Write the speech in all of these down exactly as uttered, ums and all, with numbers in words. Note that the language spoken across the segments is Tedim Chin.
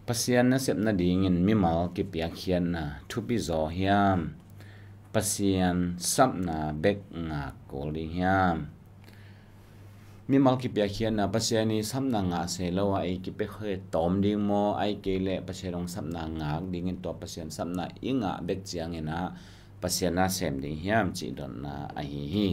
Pasian nasep nadingin mimal kipiakkhiatna thupi zaw hiam? Pasian sapna bek ngak kul ding hiam? Mimal kipiakkhiatna, Pasian i sapna ngah se lo a ei kipekhe tawm ding maw? Ai kei leh Pasian hong sapna ngak dingin tua Pasian sapna i ngah bek ciangin ah Pasian na sem ding hiam cih dotna ahi hi.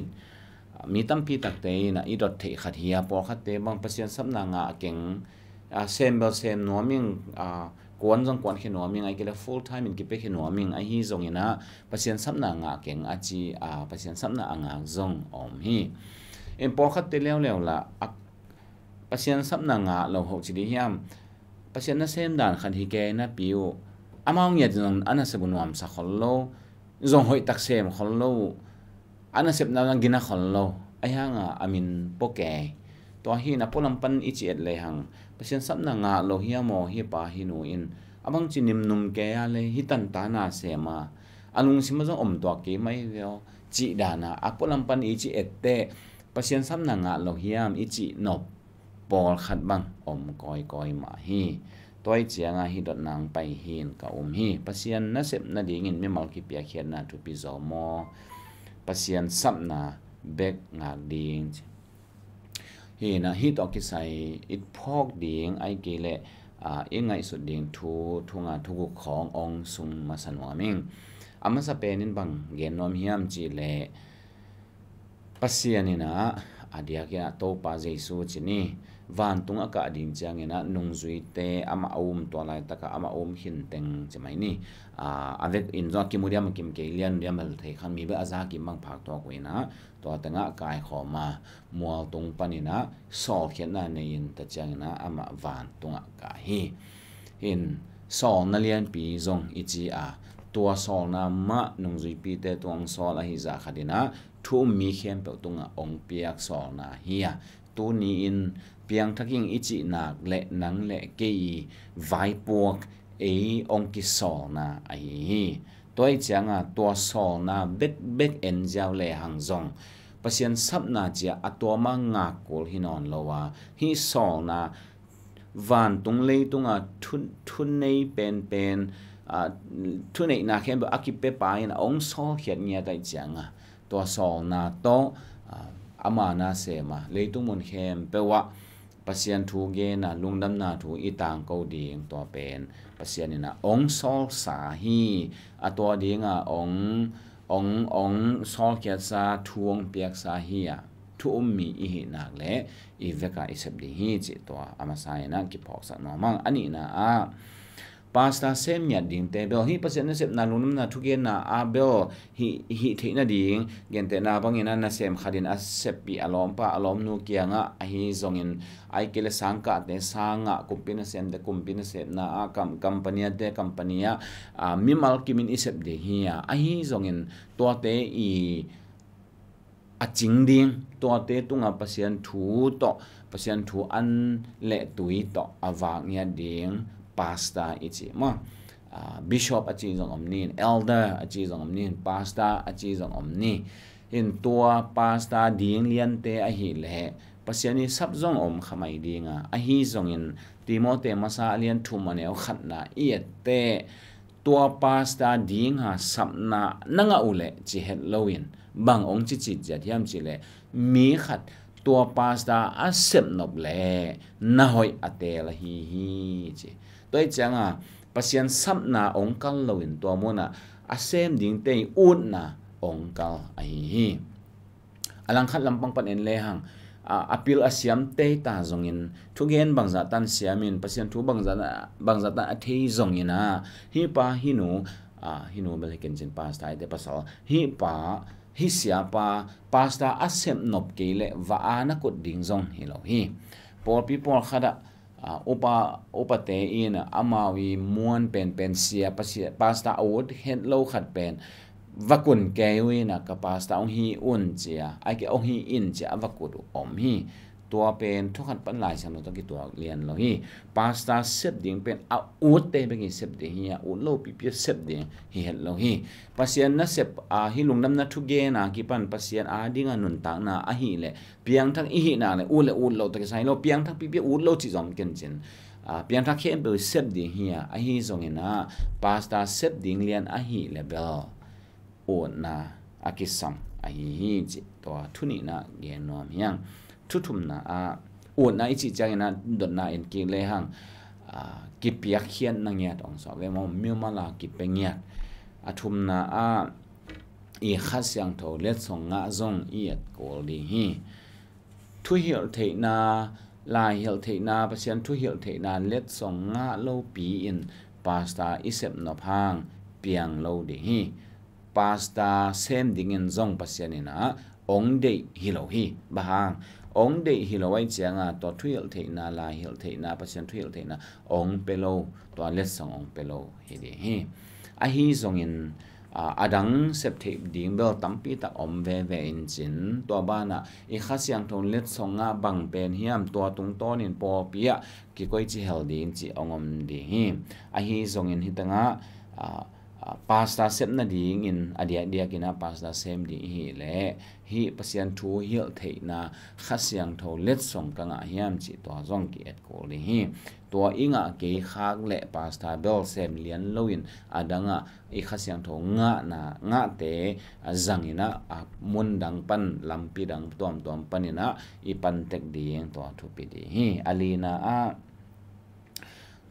Mi tampi takte in ah i dot theih khat hi a, pawlkhatte bang Pasian sapna ngah keng, a, sem bel sem nuam ing, a, kuan zong kuan khe nuam ing, ai kei leh full time in kipia khe nuam ing, ahi zongin ah Pasian sapna ngah keng a ci, a, Pasian sapna a ngak zong om hi. In pawlkhatte leuleu lah, a, Pasian sapna ngah lo hoh ci ding hiam? Pasian nasem dan khat hi kei napi uh, amau ngiat zong a nasep uh nuamsa khol lo, zong hoih tak sem khol lo uh, a nasepna na gina khol lo, ahi hanga a min pua kei. Tua hi na pualam pan i ci et lehang, Pasian sapna ngah lo hiam aw, hi pa hi nu in a bangci nimnum kei a le hi tanta na sem a, a lungsim a zong om tuak kei mai ve aw, cih dana a pualam pan i ci etteh, Pasian sapna ngah lo hiam i cih nop pawlkhat bang om kawikawi mah hi. Tua i cianga hi dotna hong pai hi in ka um hi. Pasian nasep nadingin mimal kipiakkhiatna thupi zaw maw? Pasian sapna bek ngak ding. Hi na, hi tawh kisai i phawk ding ai kei leh, a, i ngaihsut ding thu, thu nga, thu guk khawng ong sung masa nuam ing. A masa penin bang gen nuam hiam cih leh, Pasian in ah, a diakin ah Topa Jesu ci ni, vantung a kah ding ciangin ah nungzuite amah a um, tua laitakah amah a um khinteng ci mai ni. A, a vek in zong a kim uh diam a kim kei lian uh diam bel thei khan, mi bel a za kim bang phak tuak uh in ah, tua tengah kaikhawm a, mualtung panin ah sawlkhiatna nei in ta ciangin ah amah vantungah kah hi. In sawlna lianpi zong i ci a, tua sawlna mah nungzuipite tungah sawl ahi zah khatin ah thu um mi khempeuh tungah ong piak sawlna hi a, tuni in piangthak ing i cih nak leh nang leh kei i vaipuak ei ong kisawlna ahi hi. Tua i cianga tua sawlna bekbek en ziau lehang zong Pasian sapna cia a tua mah ngak kul hi nawn lo a, hih sawlna vantung leitunga thu, thunei penpen, a, thuneihna khempeuh a kipia pa in a ong sawlkhiat ngiat aih cianga tua sawlna tawh, a, ama na sem a, leitung mun khempeuh ah Pasian thu gen a, lungdamna thu i tangko ding tua pen Pasian in a ong sawlsa hi. A tua dinga ong, ong, ong sawlkhiatsa, thu ong piaksa hi a, thu um mi i hih nak leh i veka i sep ding hi cih tua a masa in a kiphawksak nuam ang. A nihna ah, Pastor sem ngiat dingte bel hih Pasian nasepna, lungdamna thugenna ah bel hih, hih theih nading, gentehna bangin a nasem khatin a seppih a lawmpa a lawmnu kiangah, ahi zongin ai kei leh sangkahte sangah, kumpi nasemte kumpi nasepna ah, kam, company-ate company ah, a, mimal kimin i sep ding hi a, ahi zongin tuate i a cing ding, tuate tunga Pasian thu tawh, Pasian thu an le tui tawh a vak ngiat ding pastor i ci maw? A, bishop a ci zong om ni, elder a ci zong om ni, pastor a ci zong om ni. In tua pastor ding liante ahih leh Pasian i sap zong om kha mai ding a, ahi zongin Timote masa a lian thum a neu khatna i etteh, tua pastor dinga sapna na ngah uh leh ci het loin bang ong ci citciat hiam cih leh, mi khat tua pastor a sep nop leh na hoih a teel ahi hi ci. Tua i cianga Pasian sapna ong kal loin tua munah a sem dingte i utna ong kal ahi hi. A langkhat lampang pan en lehang, a, a pil a siam teita zongin, thugen bangzah tan siamin, Pasian thu bangzah tan, bangzah tan a thei zongin a, hih pa hih nu, a, hih nu bel hi kencin pastor ite pasal, hih pa, hih siapa, pastor a sep nop kei leh va a na kut ding zong hi lo hi. Pawlpi pawlkhat ah, a, upa, upate in amau i muan penpen sia, pasia, pastor a ut het lo khat pen va kun kei uh in a, ka pastor ong hi un cia, ai kei ong hi in cia a va kut uh om hi. Tua pen thukhat pan Lai Siangtho tawh kituak lian lo hi. Pastor sep ding pen a utte bek i sep ding hi a, ut lo pipi a sep ding hi het lo hi. Pasian nasep, a, hih lungdamna thugen a kipan Pasian a dinga nuntakna ahih leh piangthak i hih nak leh ut le ut lo tawh kisai lo, piangthak pipi ut lo cih zong kencin, a, piangthak khempeuh sep ding hi a, ahi zongin ah pastor sep ding lian ahi le bel utna a kisam ahi hi cih tua thu nihna gen nuam hi hang. Thu thumna ah utna i cih ciangin ah dotna en kik le hang, a, kipiakkhiatna ngiat ong suak ve maw, mimal a kipia ngiat. A thumna ah i Kha Siangtho letsong ngah zong i et kul ding hi. Thuhilh theihna, laihilh theihna, Pasian thuhilh theihna letsong ngah lopi in pastor i sep nop hang piang lo ding hi. Pastor sem dingin zong Pasian in ah ong deih hi lo hi. Bang hang? Ong deih hi lo ahih ciangin tua thuhilh theihna, laihilh theihna, Pasian thuhilh theihna ong pia lo, tua letsong ong pia lo hi ding hi. Ahi zongin, a, a dang sep theih ding bel tampi tak om veve in cin, tua banah i Kha Siangtho letsong ngah bang pen hiam, tua tungtawnin pawlpi ah kikoici hel ding cih ong om ding hi. Ahi zongin hi tangah, a, a, pastor sep nadingin a diakdiakin ah pastor sem ding i hih leh hih Pasian thuhilh theihna Kha Siangtho letsong ka ngah hiam cih tua zong ki et kul ding hi. Tua i ngah kei khak leh pastor bel sem lian loin a dangah i Kha Siangtho ngahna, ngahte a zangin ah, a, mun dang pan, lampi dang tuamtuam panin ah i pan tek ding tua thupi ding hi. A lina ah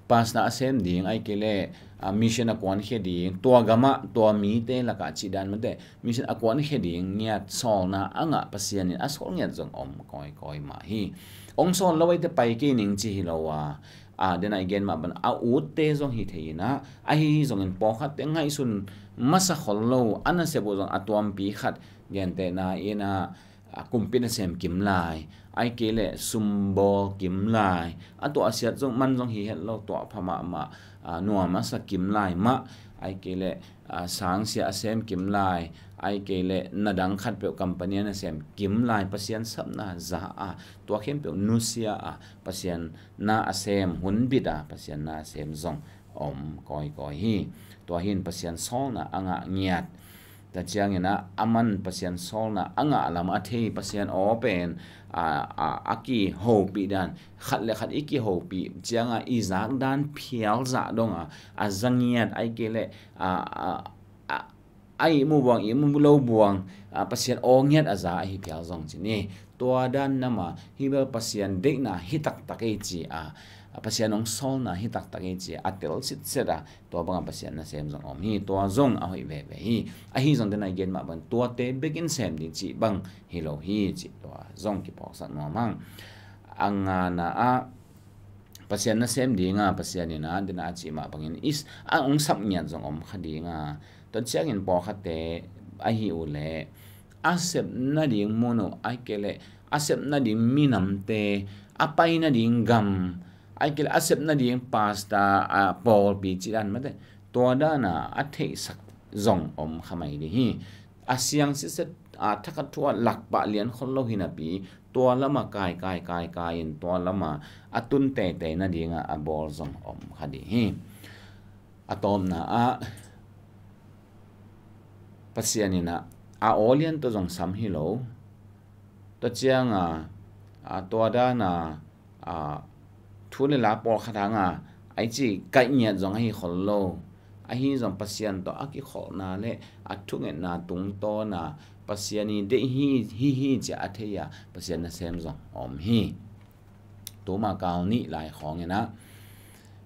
pastor a sem ding, ahih kei leh, a, mission a kuankhia ding, tua gamah, tua mite lakah cih dan mate, mission a kuankhia ding ngiat sawlna a ngah Pasian in a sawl ngiat zong om kawikawi mah hi. Ong sawl lo ahih teh pai kei ning ci hi lo a, a, den a i gen mah bang a utte zong hi thei in ah, ahi zongin pawlkhatte ngaihsun masa khol lo, a nasep uh zong a tuampi khat, gentehna in ah, a, kumpi nasem kim lai, ahih kei leh sumbawl kim lai, a tuahsiat zong man zong hi het lo, tuahpha mahmah, a, nuam a sa kim lai mah, ahih kei leh, a, sangsia a sem kim lai, ahih kei leh na dang khatpeuh company a nasem kim lai, Pasian sapna za a, tua khempeuh nusia a, Pasian na a sem, hun bit a Pasian na a sem zong om kawikawi hi. Tua hi in Pasian sawlna a ngah ngiat. Tua ciangin ah, aman Pasian sawlna a ngah lam a thei, Pasian aw pen, a, a, a kihopih dan, khat le khat i kihopih ciangin i zak dan phial zah dong a, a za ngiat, ahih kei leh, a, a, a, a ihmu buang, ihmu lo buang, a, Pasian aw ngiat a za ahi phial zong ci ni. Tua dan nama, hi bel Pasian deihna hi taktak ei ci a, a, Pasian ong sawlna hi taktak ei ci a, a tel sitset a, tua banga Pasian nasem zong om hi, tua zong a hoih veve hi. Ahi zong den a i gen mah bang, tuate bekin sem ding cih bang hi lo hi cih tua zong kiphawksak nuam hang. A ngana ah, Pasian nasem ding a, Pasian in ah, den a a cih mah bangin is, a ong sap ngiat zong om kha ding a. Tua ciangin pawlkhatte ahi uh leh, a sep nading mun uh, ahih kei leh, a sep nading minamte, a pai nading gam, ahih kei leh, a sep nading pastor, a pawlpi cih dan mate, tua dan a a theihsak zong om kha mai ding hi. A siang sitset, a, thakhat thu a lakpah lian khol lo hi napi, tua lama kai, kai, kai, kai in tua lama a tun teitei nadinga a bawl zong om kha ding hi. A tawpna ah, Pasian in ah, a aw lian tawh zong sam hi lo. Tua cianga, a, tua dana, a, thu le la pawlkhat hanga, a i ci kaih ngiat zong ahi khol lo. Ahi zong Pasian tawh a kikholhna le a thungetna tungtawna Pasian i deih hi, hi, hi cia a thei a Pasian nasem zong om hi. Tuma kal nih lai khawngin ah,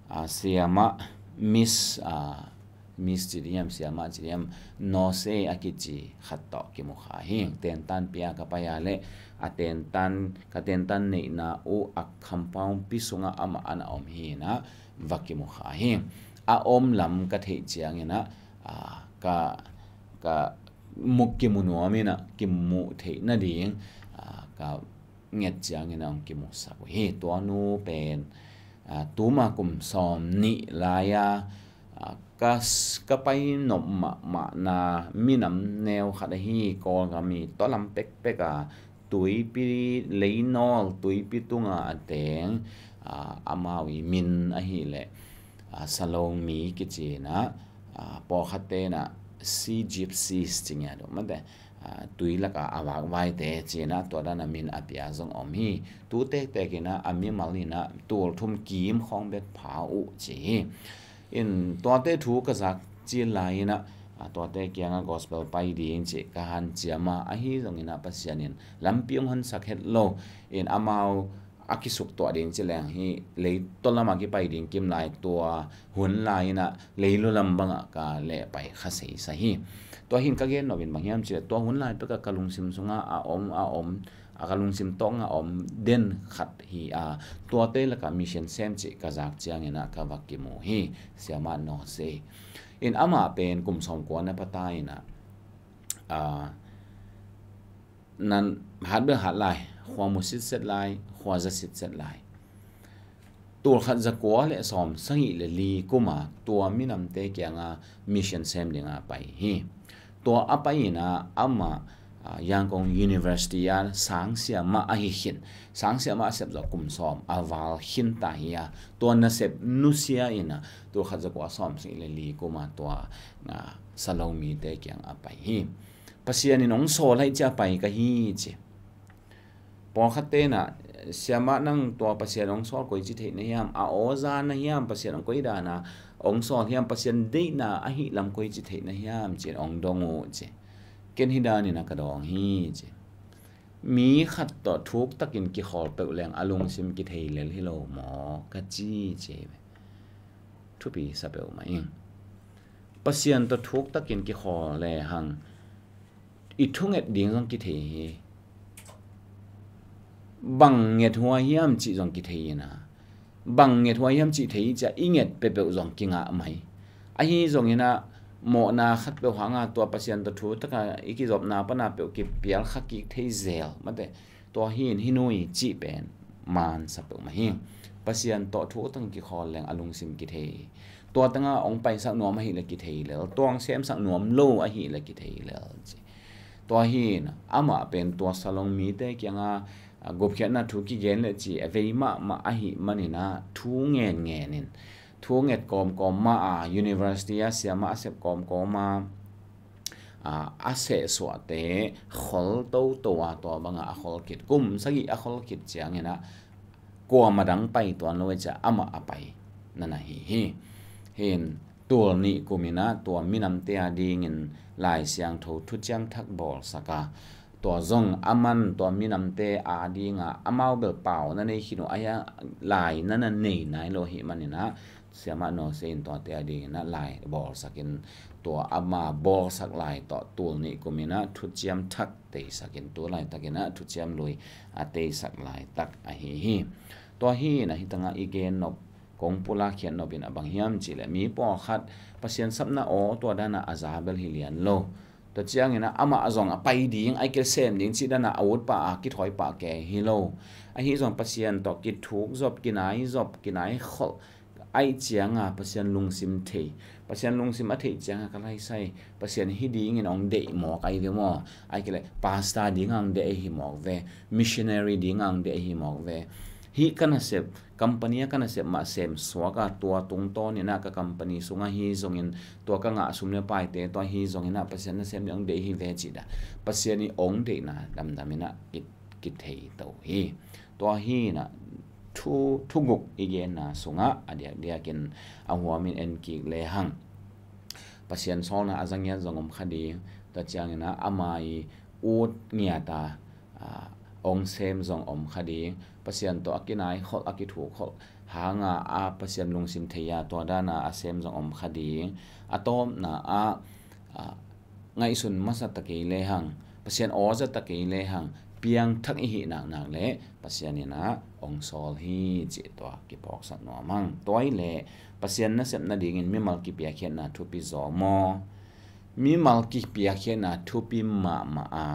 a, siamah Miss, a, Miss ci ding hiam, siamah ci ding hiam, Nose a kici khat tawh kimu kha hi. Tentan pia ka pai a le, a tentan, ka tentan neihna uh a compound pi sungah amah ana om hi inah va kimu kha hi. A om lam ka theih ciangin ah, a, ka, ka mu kimu nuam inah kimu theih nading, a, ka nget ciangin a hong kimuhsak uh hi. Tua nu pen, a, tuma kum sawm nih lai-a, a, ka, ka pai nop mahmahna minam neu khat ahi, Kawlgam i tua lam pekpek a, tuipi leinawl, tuipi tunga a teng, a, amau i min ahileh, a, Salong mi kici inah, a, pawlkhatte inah sea gypsies ci ngiat uh mate, ah, tui laka a vakvaite ci-in ah tua dan a min a pia zong om hi. Tu tektek in ah a mimal in ah tulthum kim khawng bek pha uh ci hi. In tuate thu ka zak cil lai in ah, ah, tuate kiangah gospel pai ding ci ka hanciam a, ahi zongin ah Pasian in lampi hong honsak het lo. In amau a kisuk tuah ding ci leng hi, leitaw lamah kipai ding kim lai, tua hun lai in ah leilu lam bangah ka leh pai kha seisai hi. Tua hi in ka gen nop in bang hiam cih leh tua hun lai pek ah ka lungsim sungah a om, a om, a ka lungsim tawng a om den khat hi a, tuate lakah mission sem cih ka zak ciangin ah ka va kimu hi. Siamah Naw Se in amah pen kum sawmkua na pata in ah, ah, nan hat bel hat lai, khua mu sitset lai, khua za sitset lai. Tulkhat zakua le sawm sagih le li kuma tua minamte kianga mission sem dinga pai hi. Tua a pai ina ama, ah, Yangon University a sang siamah ahi khin, sang siamah a sep zawh kum sawm a val khin ta hi a, tua nasep nusia ina tulkhat zakua sawm sagih le li kuma tua, ah, Salomite kiang a pai hi. Pasian in hong sawl aih cia pai ka hi ci. Pawlkhat tenah, siamah nang tua Pasian hong sawl koi ci theih na hiam, a aw za na hiam, Pasian hong koi dana hong sawl hiam, Pasian deihna ahi lam koi ci theih na hiam ci-in hong dong uh ci. Ken hi danin a ka dawng hi ci. Mi khat tawh thuk takin kikhawl peuh leng a lungsim kithei lel hi lo maw ka ci ci. Thupi sa peuhmah ing. Pasian tawh thuk takin kikhawl le hang i thunget ding zong kithei hi. Bang nget huai hiam cih zong kithei ina, bang nget huai hiam cih thei cia i nget peuhpeuh zong kingah mai. Ahi zongina mawhna khat peuh hanga tua Pasian tawh thu taka i kizopna pana peuh kipial kha kik thei zel mate. Tua hi in hi nui cih pen mansa peuhmah hi. Pasian tawh thu tang kikhawl leng a lungsim kithei. Tua tanga hong paisak nuam ahih le kithei lel, tua hong semsak nuam lo ahih le kithei lel ci. Tua hi in amah pen tua Salong mite kianga, a, gupkhiatna thu kigen le ci a vei mahmah ahih manina thu ngen ngenin, thu nget kawmkawm ma a, university a siamah a sep kawmkawm a, a, a sehsuahte khol toto a tua banga a khol khit, kum sagih a khol khit ciangina kuama dang pai tuan lo e cia amah a pai nana hi hi. Hin tul nih kumina tua minamte a dingin Lai Siangtho thuciam thak bawlsaka, tua zong aman tua minamte a dinga amau bel pau na nei khin uh a, lai nana nei nai lo hi manina, siamah Naw Se in tuate a dingina lai bawlsakin tua ama bawlsak lai tawh tul nih kumina thuciam thak teisakin tu laitakina thuciam lui a teisak laitak ahi hi. Tua hi ina hi tanga i gen nop, kong pula khiat nop in a bang hiam cih le mi pawlkhat Pasian sapna aw tua dana a za bel hi lian lo. Tua ciangina amah a zong a pai ding, ai kei sem ding cih dana a utpa a kithawi pah ke hi lo. Ahi zong Pasian tawh kithuk zop, kinai zop, kinai kholh aih cianga Pasian lungsim thei, Pasian lungsim a theih cianga ka laisai Pasian hi dingin hong deih mawk ahi ve maw? Ai kei le pastor dinga hong deih ahi mawk ve, missionary dinga hong deih ahi mawk ve. Hih ka nasep, company a ka nasep mah sem suaka tua tungtawn ina ka company sunga hi zongin tua ka ngah sum le paite tua hi zongina Pasian nasem nih hong deih hi ve cih da. Pasian i hong deihna damdam ina ki, kithei to hi. Tua hi ina thu, thuguk i genna sungah a diakdiakin a huamin en kik le hang. Pasian sawlna a za ngiat zong om kha ding. Tua ciangina ama i ut ngiata, a, hong sem zong om kha ding. Pasian tawh a kinai kholh, a kithuk kholh hanga a Pasian lungsim thei a tua dana a sem zong om kha ding. A tawpna ah, a, ngaihsun masa ta kei le hang, Pasian aw za ta kei le hang, piangthak i hih naknak le Pasian ina hong sawl hi cih tua kiphawksak nuam hang. Tua i le Pasian nasep nadingin mimal kipiakkhiatna thupi zaw maw? Mimal kipiakkhiatna thupi mahmah a,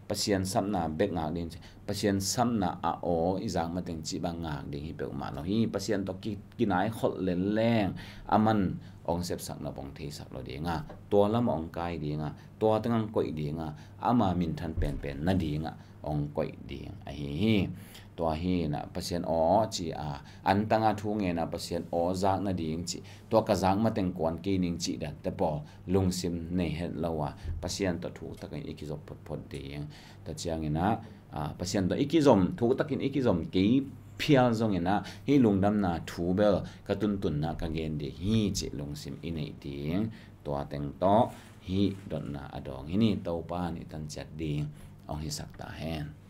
Pasian sapna bek ngak ding, Pasian sapna a aw i zak mateng cih bang ngak ding hi peuhmah lo hi. Pasian tawh ki, kinai kholh lelleng aman hong sepsak nop hong theisak lo dinga, tua lamah hong kai dinga, tua tengah hong koih dinga, ama minthan penpen nadinga hong koih ding ahi hi. Tua hi inah Pasian aw ci a, antanga thu ngen a Pasian aw zak nading cih, tua ka zak mateng kuan kei ning cih dante pawl lungsim nei het lo a, Pasian tawh thuktakin i kizop photphot ding. Tua cianginah, a, Pasian tawh i kizom, thuktakin i kizom kei phial zonginah hih lungdamna thu bel ka tuntunna ka gen ding hi cih lungsim i neih ding. Tua teng tawh hih dotna a dawng hi ni. Topa in i tanciat ding hong hisak ta hen.